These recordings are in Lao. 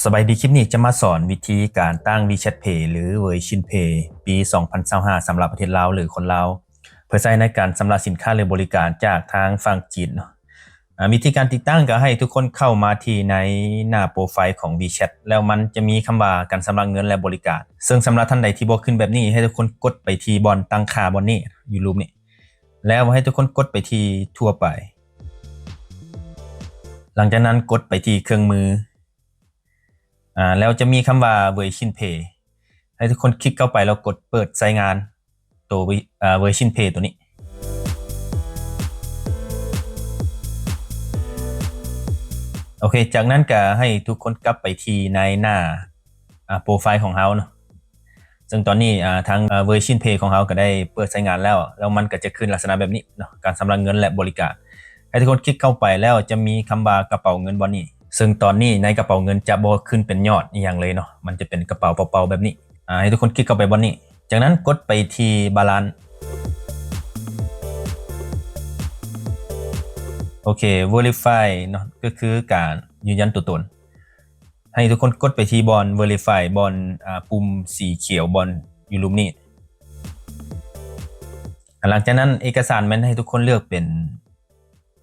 ສະບາຍດີ, ຄລິບນີ້ຈະມາສອນວິທີການຕັ້ງ WeChat Pay ຫຼື Weixin Pay ປີສອງພັນຊາວຫ້າ ສຳລັບປະເທດລາວ ຫຼື ຄົນລາວ ເພື່ອໃຊ້ໃນການຊຳລະສິນຄ້າ ຫຼື ບໍລິການຈາກທາງຝັ່ງຈີນເນາະ. ອາ ວິທີການຕິດຕັ້ງກໍໃຫ້ທຸກຄົນເຂົ້າມາທີ່ໃນໜ້າໂປຣໄຟຂອງ WeChat ແລ້ວມັນຈະມີຄຳວ່າການຊຳລະເງິນ ແລະ ບໍລິການ. ເຊິ່ງສຳລັບທ່ານໃດທີ່ບໍ່ຂຶ້ນແບບນີ້, ໃຫ້ທຸກຄົນກົດໄປທີ່ບ່ອນຕັ້ງຄ່າບ່ອນນີ້ ຢູ່ຮູບນີ້ ແລ້ວໃຫ້ທຸກຄົນກົດໄປທີ່ທົ່ວໄປ. ຫຼັງຈາກນັ້ນກົດໄປທີ່ເຄື່ອງມື ອາ ແລ້ວຈະມີຄຳວ່າ Weixin Pay ໃຫ້ທຸກຄົນຄລິກເຂົ້າໄປ ແລ້ວກົດເປີດໃຊ້ງານໂຕ Wei- ອາ Weixin Pay ໂຕນີ້. ໂອເຄ, ຈາກນັ້ນກໍໃຫ້ທຸກຄົນກັບໄປທີ່ໃນໜ້າ ອາ ໂປຣໄຟຂອງເຮົາເນາະ. ເຊິ່ງຕອນນີ້ ອາ ທາງ ອາ Weixin Pay ຂອງເຮົາກໍໄດ້ເປີດໃຊ້ງານແລ້ວ, ແລ້ວມັນກໍຈະຂຶ້ນລັກສະນະແບບນີ້ເນາະ, ການຊຳລະເງິນ ແລະ ບໍລິການ. ໃຫ້ທຸກຄົນຄລິກເຂົ້າໄປ ແລ້ວຈະມີຄຳວ່າກະເປົາເງິນບ່ອນນີ້, ເຊິ່ງຕອນນີ້ໃນກະເປົາເງິນຈະບໍ່ຂຶ້ນເປັນຍອດອີ່ຫຍັງເລີຍເນາະ, ມັນຈະເປັນກະເປົາເປົ່າໆແບບນີ້. ອາ ໃຫ້ທຸກຄົນຄລິກເຂົ້າໄປບ່ອນນີ້, ຈາກນັ້ນກົດໄປທີ່ Balance. ໂອເຄ, Verify ເນາະ, ກໍຄືການຢືນຢັນຕົວຕົນ. ໃຫ້ທຸກຄົນກົດໄປທີ່ບ່ອນ Verify ບ່ອນ ອາ ປຸ່ມສີຂຽວ ບ່ອນຢູ່ຮູບນີ້. ອາ ຫຼັງຈາກນັ້ນເອກະສານແມ່ນໃຫ້ທຸກຄົນເລືອກເປັນ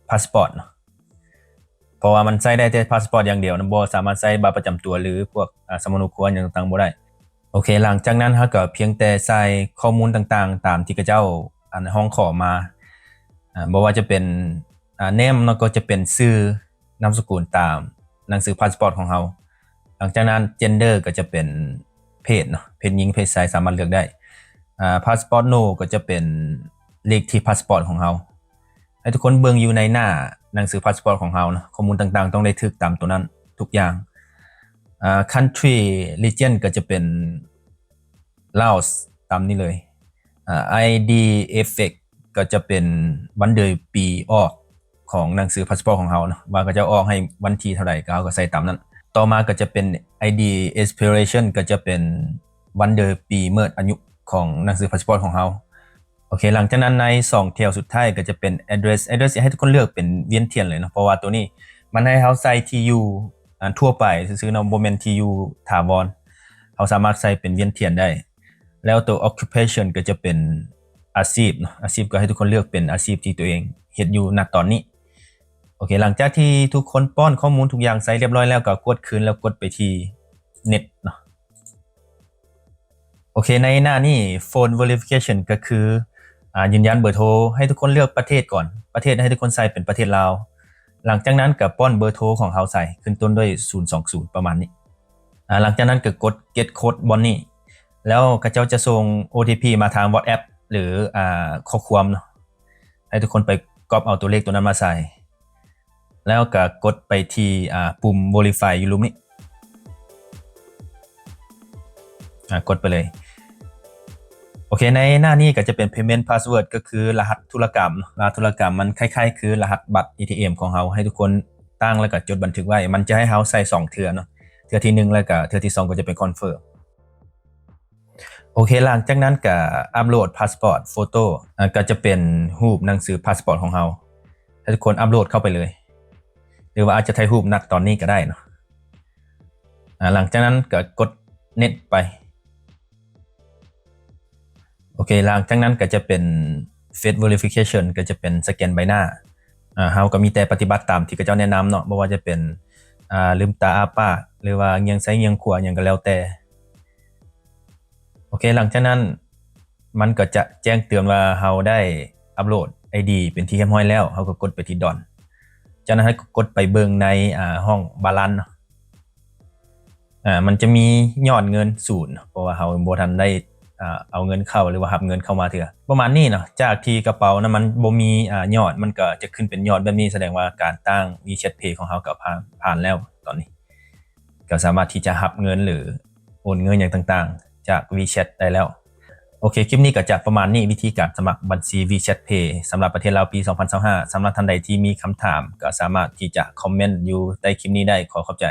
ພາສປອດເນາະ, ເພາະວ່າມັນໃຊ້ໄດ້ແຕ່ພາສປອດຢ່າງດຽວນະ, ບໍ່ສາມາດໃຊ້ບັດປະຈຳຕົວ ຫຼື ພວກ ອາ ສຳມະໂນຄົວຫຍັງຕ່າງໆບໍ່ໄດ້. ໂອເຄ, ຫຼັງຈາກນັ້ນເຮົາກໍພຽງແຕ່ໃສ່ຂໍ້ມູນຕ່າງໆຕາມທີ່ເຂົາເຈົ້າ ອັນ ຮ້ອງຂໍມາ, ອາ ບໍ່ວ່າຈະເປັນ ອາ name ເນາະ, ກໍຈະເປັນຊື່ ນາມສະກຸນຕາມໜັງສືພາສປອດຂອງເຮົາ. ຫຼັງຈາກນັ້ນ gender ກໍຈະເປັນເພດເນາະ, ເພດຍິງເພດຊາຍສາມາດເລືອກໄດ້. ອາ passport no ກໍຈະເປັນເລກທີ່ພາສປອດຂອງເຮົາ. ໃຫ້ທຸກຄົນເບິ່ງຢູ່ໃນໜ້າໜັງສືພາສປອດຂອງເຮົາເນາະ, ຂໍ້ມູນຕ່າງໆຕ້ອງໄດ້ຖືກຕາມໂຕນັ້ນທຸກຢ່າງ. ອາ country region ກໍຈະເປັນ Laos ຕາມນີ້ເລີຍ. ອາ ID effect ກໍຈະເປັນວັນເດືອນປີອອກຂອງໜັງສືພາສປອດຂອງເຮົາເນາະ, ວ່າເຂົາເຈົ້າອອກໃຫ້ວັນທີເທົ່າໃດ ກໍເຮົາກໍໃສ່ຕາມນັ້ນ. ຕໍ່ມາກໍຈະເປັນ ID expiration ກໍຈະເປັນວັນເດືອນປີໝົດອາຍຸຂອງໜັງສືພາສປອດຂອງເຮົາ. ໂອເຄ, ຫຼັງຈາກນັ້ນໃນສອງແຖວສຸດທ້າຍກໍຈະເປັນ address. address ໃຫ້ທຸກຄົນເລືອກເປັນວຽນທຽນເລີຍເນາະ, ເພາະວ່າໂຕນີ້ມັນໃຫ້ເຮົາໃສ່ທີ່ຢູ່ ອາ ທົ່ວໄປຊື່ໆເນາະ, ບໍ່ແມ່ນທີ່ຢູ່ຖາວອນ. ເຮົາສາມາດໃສ່ເປັນວຽນທຽນໄດ້. ແລ້ວໂຕ occupation ກໍຈະເປັນອາຊີບເນາະ, ອາຊີບກໍໃຫ້ທຸກຄົນເລືອກເປັນອາຊີບທີ່ຕົວເອງເຮັດຢູ່ນະຕອນນີ້. ໂອເຄ, ຫຼັງຈາກທີ່ທຸກຄົນປ້ອນຂໍ້ມູນທຸກຢ່າງໃສ່ຮຽບຮ້ອຍແລ້ວ ກໍກວດຄືນ ແລ້ວກົດໄປທີ່ next ເນາະ. ໂອເຄ, ໃນໜ້ານີ້ phone verification ກໍຄື ອາ ຢືນຢັນເບີໂທ. ໃຫ້ທຸກຄົນເລືອກປະເທດກ່ອນ, ປະເທດໃຫ້ທຸກຄົນໃສ່ເປັນປະເທດລາວ. ຫຼັງຈາກນັ້ນກໍປ້ອນເບີໂທຂອງເຮົາໃສ່, ຂຶ້ນຕົ້ນດ້ວຍສູນສອງສູນ ປະມານນີ້. ອາ ຫຼັງຈາກນັ້ນກໍກົດ get code ບ່ອນນີ້, ແລ້ວເຂົາເຈົ້າຈະສົ່ງ ໂອ ທີ ພີ ມາທາງ WhatsApp ຫຼື ອາ ຂໍ້ຄວາມເນາະ. ໃຫ້ທຸກຄົນໄປກັອບເອົາຕົວເລກຕົວນັ້ນມາໃສ່ ແລ້ວກໍກົດໄປທີ່ ອາ ປຸ່ມ verify ຢູ່ລຸ່ມນີ້. ອາ ກົດໄປເລີຍ. ໂອເຄ, ໃນໜ້ານີ້ກໍຈະເປັນ payment password ກໍຄືລະຫັດທຸລະກຳ. ລະຫັດທຸລະກຳມັນຄ້າຍໆຄືລະຫັດບັດ ເອ ທີ ເອັມ ຂອງເຮົາ, ໃຫ້ທຸກຄົນຕັ້ງແລ້ວກໍຈົດບັນທຶກໄວ້. ມັນຈະໃຫ້ເຮົາໃສ່ສອງເທື່ອເນາະ, ເທື່ອທີໜຶ່ງ ແລ້ວກໍເທື່ອທີສອງກໍຈະເປັນ confirm. ໂອເຄ, ຫຼັງຈາກນັ້ນກໍອັບໂຫຼດພາສປອດໂຟໂຕ້, ອາ, ກໍຈະເປັນຮູບໜັງສືພາສປອດຂອງເຮົາ. ໃຫ້ທຸກຄົນອັບໂຫຼດເຂົ້າໄປເລີຍ ຫຼືວ່າອາດຈະຖ່າຍຮູບນະຕອນນີ້ກໍໄດ້ເນາະ. ອາ, ຫຼັງຈາກນັ້ນກໍກົດ next ໄປ. ໂອເຄ, ຫຼັງຈາກນັ້ນກໍຈະເປັນ face verification ກໍຈະເປັນສະແກນໃບໜ້າ. ອາ, ເຮົາກໍມີແຕ່ປະຕິບັດຕາມທີ່ເຂົາເຈົ້າແນະນຳເນາະ, ບໍ່ວ່າຈະເປັນ ອາ, ລືມຕາອ້າປາກ ຫຼືວ່າງຽງຊ້າຍງຽງຂວາ ຫຍັງກໍແລ້ວແຕ່. ໂອເຄ, ຫຼັງຈາກນັ້ນມັນກໍຈະແຈ້ງເຕືອນວ່າເຮົາໄດ້ອັບໂຫຼດ ໄອ ດີ ເປັນທີ່ຮຽບຮ້ອຍແລ້ວ, ເຮົາກໍກົດໄປທີ່ done. ຈາກນັ້ນເຮົາກໍກົດໄປເບິ່ງໃນ, ອາ, ຫ້ອງ balance ເນາະ. ອາ, ມັນຈະມີຍອດເງິນສູນ ເພາະວ່າເຮົາບໍ່ທັນໄດ້, ອາ, ເອົາເງິນເຂົ້າ ຫຼືວ່າຮັບເງິນເຂົ້າມາເທື່ອ. ປະມານນີ້ເນາະ, ຈາກທີ່ກະເປົານະມັນບໍ່ມີ, ອາ, ຍອດ, ມັນກໍຈະຂຶ້ນເປັນຍອດແບບນີ້, ສະແດງວ່າການຕັ້ງ WeChat Pay ຂອງເຮົາກໍຜ່ານ, ຜ່ານແລ້ວຕອນນີ້. ກໍສາມາດທີ່ຈະຮັບເງິນ ຫຼື ໂອນເງິນຫຍັງຕ່າງໆ ຈາກ WeChat ໄດ້ແລ້ວ. ໂອເຄ, ຄລິບນີ້ກໍຈະປະມານນີ້, ວິທີການສະໝັກບັນຊີ WeChat Pay ສຳລັບປະເທດລາວປີສອງພັນຊາວຫ້າ. ສຳລັບທ່ານໃດທີ່ມີຄຳຖາມ ກໍສາມາດທີ່ຈະຄອມເມັນຢູ່ໃຕ້ຄລິບນີ້ໄດ້. ຂໍຂອບໃຈ.